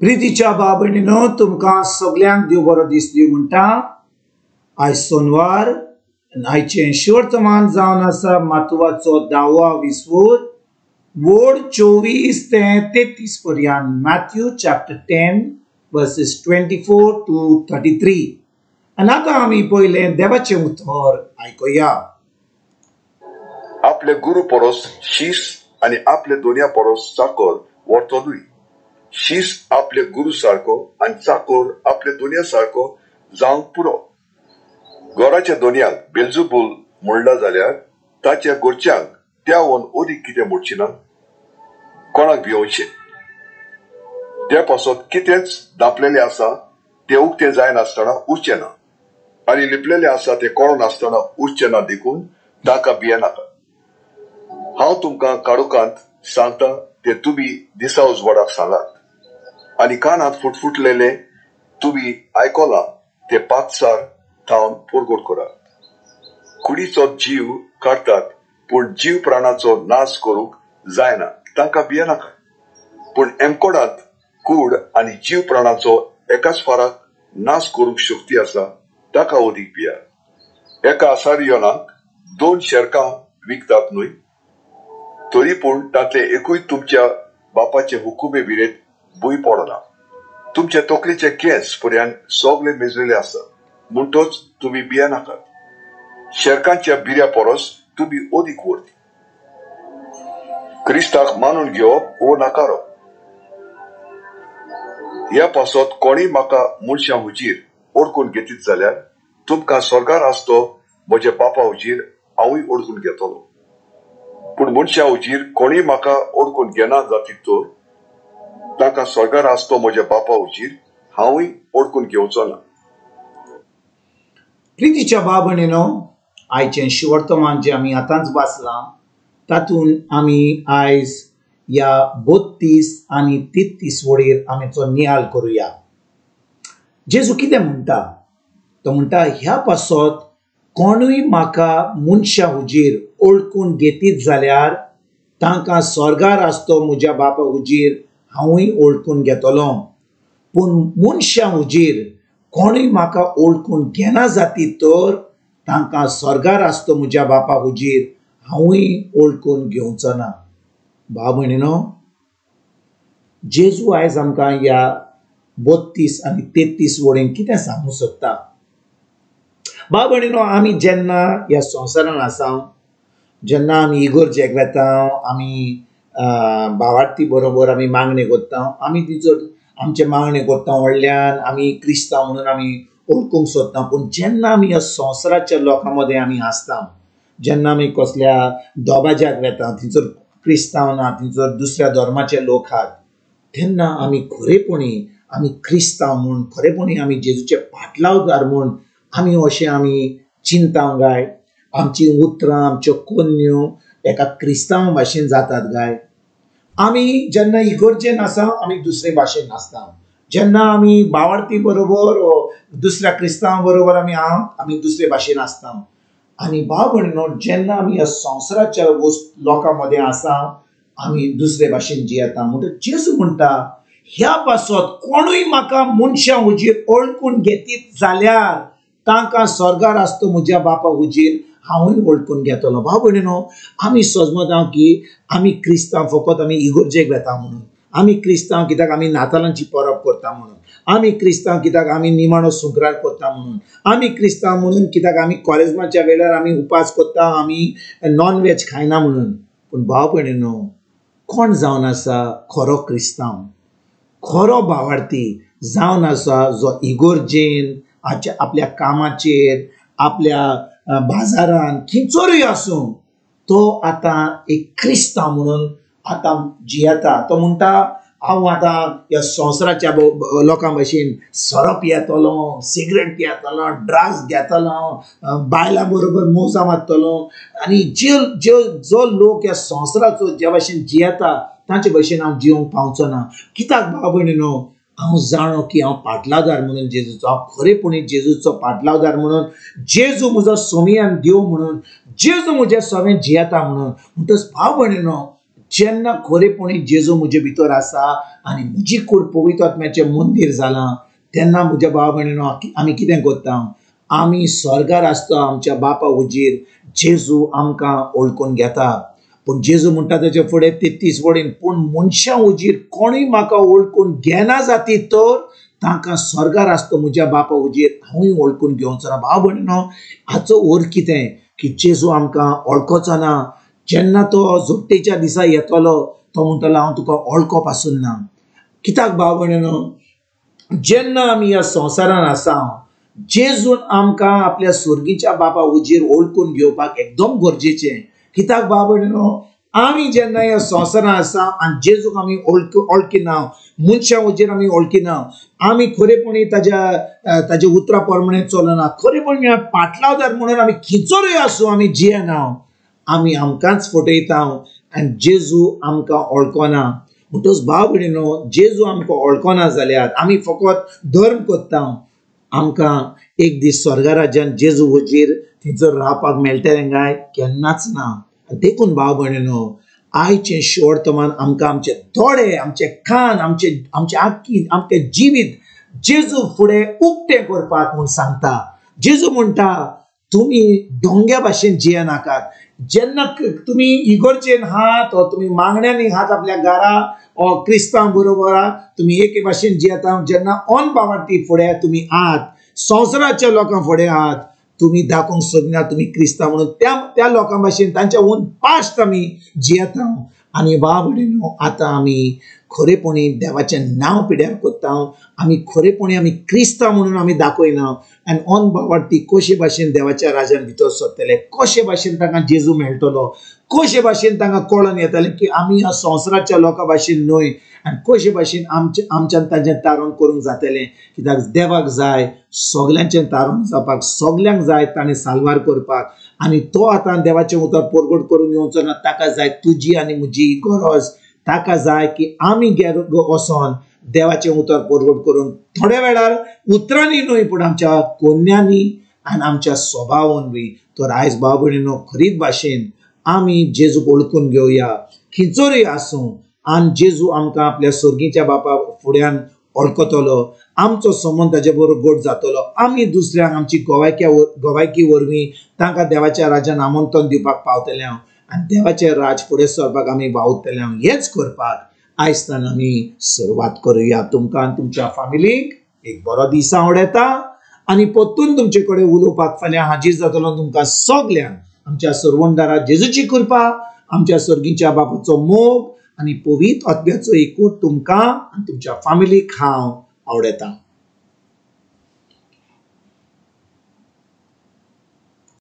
प्रितीच्या भाव भयणीनो, तुमकां सगल्यांक देव बरो दीस दिवं म्हणटा। आयज सोनवार, आयचें शिवर्तमान जावन आसा मातुवाचो 10वो विस्वूर, वोड 24 ते 33 पर्यंत, मॅथ्यू चॅप्टर 10 वर्सेस 24 टू 33। आनी आतां आमी पयलें देवाचें उतर आयकुया। आपले गुरु परस शीस आनी आपले दोनया परस चाकर व्हरतलूय। शीस आपले गुरु सारको आनी चाकर आपले दोनया सारको जावंक पुरो। घराच्या दोनयांक बेलजुबूल म्हणला जाल्यार ताच्या घरच्यांक त्यावन अदीक कितें म्हणची ना, कोणाक भियोवचें। त्या पासत कितेंच दापलेलें आसा तें उक्तें जायनासतना उरचें ना आनी लिपलेलें आसा तें कळनासतना उरचें ना, देखून ताका भियेनाका। हांव तुमकां काळोखांत सांगता ते तुमी दिसा उजवाडाक सांगात आनी कानांत फुटफुटलेले तुमी आयकलां ते पातसार थावन परगट करात। कुडीचो जीव काडटात पूण जीव प्राणाचो नाश करूंक जायना, तांकां भियेनाका। पूण एमकोडांत कूड आनी जीव प्राणाचो एकाच फाराक नाश करूंक शक्ती आसा, ताका अदीक भियात। एका आसारियोनाक 2 शेरकां विकतात न्हय, तरी पूण तांतले एकूय तुमच्या बापाचे हुकुमे विरेत भूंय पडना। तुमच्या तकलेचे केंस पर्यंत सगळे मेजलेले आसात, म्हणटच तुमी भियेनाकात। शेरकांच्या बिऱ्या परस तुमी अदीक वर्ती। क्रिस्ताक मानून घेवप वो नाकारप ह्या पासत कोणीय म्हाका मनशां हुजीर ओडकून घेतीत जाल्यार तुमकां स्वर्गार आसतो म्हज्या बापा हुजीर हांवूय ओडकून घेतलो। पूण मनशां हुजीर कोणीय म्हाका ओडकून घेना जातीत तर तांकां स्वर्गार आसतो म्हज्या बापा हुजीर हांवूय ओडकून घेवचो ना। प्रितीच्या भाव भयणीनो, आयचें शिवर्तमान जें आमी आतांच वाचलां तातूंत आमी आयज ह्या 32 आनी 33 वडीर आमी नियाल करुया। जेजू कितें म्हणटा? तो म्हणटा, ह्या पासत कोणूय म्हाका मनशां हुजीर ओळखून घेतीत जाल्यार तांकां स्वर्गार आसतो म्हज्या बापा हुजीर हांवूय ओळखून घेतलो। पूण मनशां हुजीर कोणूय म्हाका ओळखून घेना जातीत तर तांकां स्वर्गार आसतो म्हज्या बापा हुजीर हांवूय ओळखून घेवचो ना। भाव भयणीनो, जेजू आयज आमकां ह्या 32 आनी 33 वडीन कितें सांगूंक सोदता? भाव भयणीनो, आमी जेन्ना ह्या संवसारान आसा, जेन्ना आमी इगर्जेक वेता, आमी भावार्थी बरोबर आमी मागणें करता, आमी तिचो आमचें मागणें करता व्हडल्यान, आमी क्रिस्तांव म्हणून आमी ओळखूंक सोदता। पूण जेन्ना आमी ह्या संवसाराच्या लोकां मदें आमी आसता, जेन्ना आमी कसल्या दोबाज्याक वेता, थंयसर क्रिस्तांव ना, थंयसर दुसऱ्या धर्माचे लोक आहात, तेन्ना आमी खरेपणी आमी क्रिस्तांव म्हूण, खरेपणी आमी जेजूचे पाटलावदार म्हूण आमी अशें आमी चिंता गाय? आमची उतरां, आमच्यो कोन्यो एका क्रिस्तांव भाशेन जातात गाय? आमी जेन्ना इगर्जेन आसा आमी दुसरे भाशेन आसता, जेन्ना आमी भावार्थी बरोबर दुसऱ्या क्रिस्तांव बरोबर आमी आहा, आमी दुसरे भाशेन आसता। आनी भाव भयणीनो, जेन्ना आमी ह्या संवसाराच्या लोकां मदें आसा आमी दुसरे भाशेन जियेता। म्हणटच जेजू म्हणटा, ह्या पासत कोणूय म्हाका मनशां हुजीर ओळखून घेतीत जाल्यार तांकां स्वर्गार आसतो म्हज्या बापा हुजीर हांवूय ओळखून घेतलो। भाव भयणीनो, आमी सजमता की आमी क्रिस्तांव फकत आमी इगर्जेक वेता म्हणून, आमी क्रिस्तांव कित्याक आमी नातालांची परब करता म्हणून, आमी क्रिस्तांव कित्याक आमी निमाणो सुंक्रार करता म्हणून, आमी क्रिस्तांव म्हणून कित्याक आमी कॉरेज्माच्या वेळार आमी उपास करता, आमी नॉन वेज खायना म्हणून। पूण भाव भयणीनो, कोण जावन आसा खरो क्रिस्तांव, खरो भावार्थी जावन आसा जो इगर्जेन आपल्या कामाचेर, आपल्या बाजारान खंयसरूय आसूं तो आतां एक क्रिस्तांव म्हणून आतां जियेता। तो म्हणटा, हांव आतां ह्या संवसाराच्या लोकां भशेन सोरो पियेतलो, सिगरेट पियेतलो, ड्रग्स घेतलो, बायलां बरोबर मोजा मारतलो आनी जे जे जो लोक ह्या संवसाराचो ज्या भशेन जियेता तांचे भशेन हांव जिवंक पावचो ना। कित्याक भाव भयणीनो, हांव जाणो की हांव पाटलावदार म्हणून जेजूचो, हांव खरेपणी जेजूचो पाटलावदार म्हणून, जेजू म्हजो सोमियान देव म्हणून, जेजू म्हज्या सोमेन जियेता म्हणून। म्हणटच भाव भयणीनो, जेन्ना खरेपणी जेजू म्हजे भितर आसा आनी म्हजी कूड पवित्र आत्म्याचें मंदीर जालां तेन्ना म्हज्या भाव भयणीनो आमी कितें करता? आमी स्वर्गार आसता आमच्या बापा हुजीर जेजू आमकां वळखून घेता. पूण जेजू म्हणटा तेजे फुडें 33 वडीन, पूण मनशां हुजीर कोणूय म्हाका वळखून घेना जाती तर तांकां स्वर्गार आसता म्हज्या बापा हुजीर हांवूय वळखून घेवचो ना. भाव भयणीनो, हाचो अर्थ कितें की जेजू आमकां वळखचो ना. जेन्ना तो जोडटेच्या दिसा येतलो तो म्हणटलो हांव तुका वळखो पासून ना. कित्याक भाव भयणीनो, जेन्ना आमी ह्या संवसारान आसा जेजून आमकां आपल्या स्वर्गीच्या बापा हुजीर वळखून घेवपाक एकदम गरजेचें. कित्याक भाव भयणीनो, आमी जेन्ना ह्या संवसारान आसा आनी जेजूक आमी वळखिना, मनशां हुजीर आमी वळखिना, आमी खरेपणी ताज्या उतरा प्रमाणे चलना, खरेपणी पाटलावदार म्हणून आमी खिचोरूय आसूं आमी जियेना, आमी आमकांच फटयता आनी जेजू आमकां वळखना. म्हणटच भाव भयणीनो, जेजू आमकां वळखना जाल्यार आमी फकत धर्म करता. आमकां एक दीस स्वर्गा राज्यान जेजू हुजीर थंयसर रावपाक मेळटलें काय? केन्नाच ना. देखून भाव भयणीनो, आयचें शोर्तमान आमकां आमचे दोळे, आमचे कान, आमचे आमचे आक्की, आमचें जिवीत जेजू फुडें उक्तें करपाक म्हूण सांगता. जेजू म्हणटा तुमी डोंग्या भाशेन जियेनाकात. जेन्ना तुमी इगोर्जेन हात ओ तुमी मागण्यांनी हात आपल्या घरा ओ क्रिस्तांव बरोबर तुमी एके भाशेन जियेता, जेन्ना ऑन बावाटी फुडें तुमी आहात, संवसाराच्या लोकां फुडें आहात, तुमी दाखोवंक सोदना तुमी क्रिस्तांव म्हणून, त्या त्या लोकां भाशेन तांच्या हून पास्ट आमी जियेता. आनी भाव भयणीनो, आतां आमी खरेपणी देवाचें नांव पिड्यार करता, आमी खरेपणी आमी क्रिस्तांव म्हणून आमी दाखयना. आनी ऑन बावाटी कशे भाशेन देवाच्या राजान भितर सरतले, कशे भाशेन तांकां जेजू मेळटलो, कशे भाशेन तांकां कळोन येतलें की आमी ह्या संवसाराच्या लोकां भाशेन न्हय, आनी कशे भाशेन आमच्यान तांचें तारण करूंक जातलें. कित्याक देवाक जाय सगल्यांचें तारण जावपाक, सगल्यांक जाय ताणें साल्वार करपाक. आनी तो आतां देवाचें उतर परगट करूंक येवचो ना, ताका जाय तुजी आनी म्हजी गरज. ताका जाय की आमी वचोन देवाचें उतर परगट करून थोड्या वेळार उतरांनी न्हय पूण आमच्या कोन्यांनी आनी आमच्या स्वभावान बी. तर आयज भाव भयणीनो, खरीच भाशेन आमी जेजूक वळखून घेवया, खंयचोरूय आसूं, आनी जेजू आमकां आपल्या स्वर्गीच्या बापा फुड्यान वळखतलो, आमचो संबंद ताजे बरोबर गोड जातलो. आमी दुसऱ्यांक आमची गोवायकी वरवीं तांकां देवाच्या राजान आमंत्रण दिवपाक पावतले आनी देवाचें राज फुडें सरपाक आमी वावुरतले. हेंच करपाक आयज तान आमी सुरवात करुया. तुमकां आनी तुमच्या फामिलीक एक बरो दीस आवडटा आनी परतून तुमचे कडेन उलोवपाक फाल्यां हाजीर जातलो. तुमकां सगल्यांक आमच्या सर्वंदारा जेजूची कृपा, आमच्या स्वर्गीच्या बापाचो मोग आनी पवित्र आत्म्याचो एकूट तुमकां आनी तुमच्या फामिलीक हांव आवडटा.